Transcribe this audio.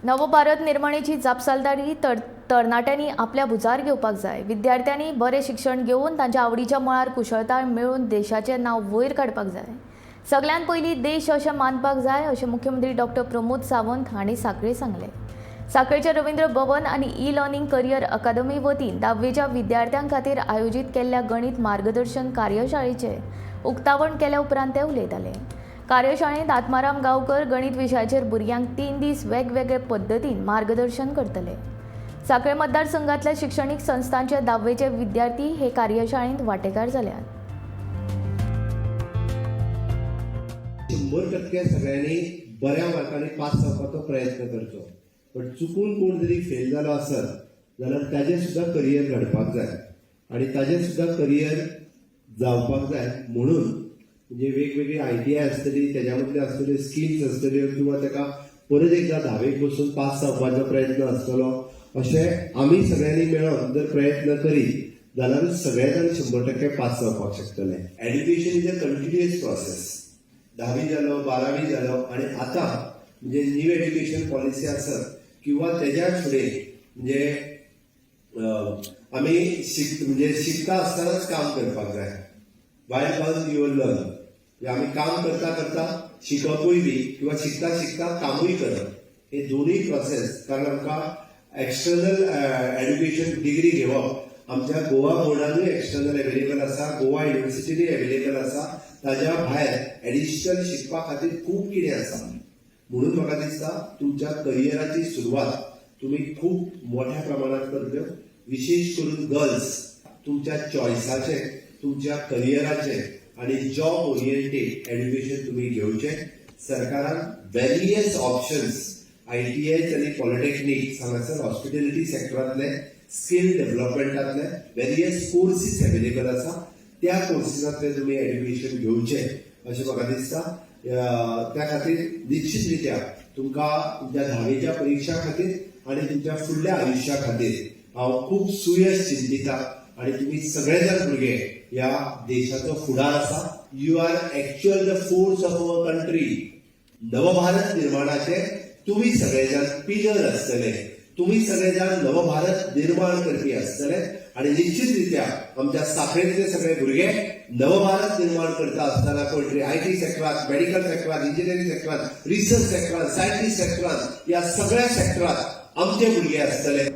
नवो भारत निर्मणेची जापसालदारी तर तरणाट्यांनी आपल्या भुजार घेवपाक जाय. विद्यार्थ्यांनी बरें शिक्षण घेवन तांच्या आवडीच्या मळार कुशळताय मेळून देशाचें नांव वयर काडपाक जाय. सगल्यांत पयलीं देश अशें मानपाक जाय अशें मुख्यमंत्री डॉक्टर प्रमोद सावंत हांणी सांखळे सांगलें. सांखळेच्या रवींद्र भवन आनी ई लर्निंग करियर अकादमी वतीन धाव्वेच्या विद्यार्थ्यां खातीर आयोजीत केल्ल्या गणीत मार्गदर्शन कार्यशाळेचें उक्तावण केल्या उपरांत ते उलयताले. कार्यशाळेंत आत्माराम गांवकर गणीत विशयाचेर भुरग्यांक 3 दीस वेगवेगळे पद्दतीन मार्गदर्शन करतले. सांखळे मतदारसंघातल्या शिक्षणीक संस्थांचे धाव्वेचे विद्यार्थी हे कार्यशाळेंत वांटेकार जाल्यात. 100% सगळ्यांनी बऱ्या मार्कांनी पास जावपाचो प्रयत्न करचो, पण चुकून कोण जरी फेल जालो आसत जाल्यार ताजें सुद्दां करियर घडपाक जाय आनी ताजें सुद्दां करियर जावपाक जाय. म्हणून म्हणजे वेगवेगळी आयटीआय आसतली, तेज्या मदल्यो आसतल्यो स्किल्स आसतल्यो किंवा ताका परत एकदा धावेक बसून पास जावपाचो प्रयत्न आसतलो. अशें आमी सगळ्यांनी मेळोन जर प्रयत्न करीत जाल्यारूच सगळे जाण 100% पास जावपाक शकतले. Education is a continuous process. धावी जालो, बारावी जालो आणि आता म्हणजे न्यू एज्युकेशन पॉलिसी आसत किंवा तेज्या फुडें म्हणजे आमी शिक म्हणजे शिकता आसतनाच काम करपाक जाय. वायल अर्न your learn, म्हणजे आमी काम करता करता शिकपूय बी किंवा शिकता शिकता कामूय करप, हे दोनूय प्रोसेस. कारण आमकां एक्सटर्नल एज्युकेशन डिग्री घेवप, आमच्या गोवा बोर्डानूय एक्सटर्नल अवेलेबल आसा, गोवा युनिव्हर्सिटीनूय अवेलेबल आसा. ताज्या भायर एडिशनल शिकपा खातीर खूब कितें आसा. म्हणून म्हाका दिसता, तुमच्या करियराची सुरवात तुमी खूब मोठ्या प्रमाणात करच्यो. विशेश करून गर्ल्स, तुमच्या चॉयसाचे, तुमच्या करियराचे आणि जॉब ओरिएंटेड एज्युकेशन तुम्ही घेवचे. सरकारान वेरियस ऑप्शन्स, आयटीआय आनी पॉलिटेक्निक्स, हांगासर हॉस्पिटॅलिटी सेक्टरांतले, स्किल डेव्हलपमेंटातले वेरियस कोर्सीस अवेलेबल आसा. त्या कोर्सिसांतले तुमी एज्युकेशन घेवचे अशें म्हाका दिसता. त्या खातीर निश्चित रित्या तुमकां तुमच्या धावेच्या परिक्षा खातीर आनी तुमच्या फुडल्या आयुश्या खातीर हांव खूब सुयश चिंतिता आणि तुम्ही सगळे जण भुरगे ह्या देशाचो फुडार आसा. You are actual the force of our country. Navbharat निर्माणाचे तुम्ही सगळे जण पिलर आसतले. तुम्ही सगळे जण नवभारत निर्माण करपी आसतले आणि निश्चित रित्या आमच्या सांखळेंतले सगळे भुरगे नवभारत निर्माण करता आसतना कोण तरी IT सेक्टरात, मेडिकल सेक्टरात, इंजिनिअरिंग सेक्टरात, रिसर्च सेक्टरात, सायंटिस्ट सेक्टरात, या सगळ्या सेक्टरात आमचे भुरगे आसतले.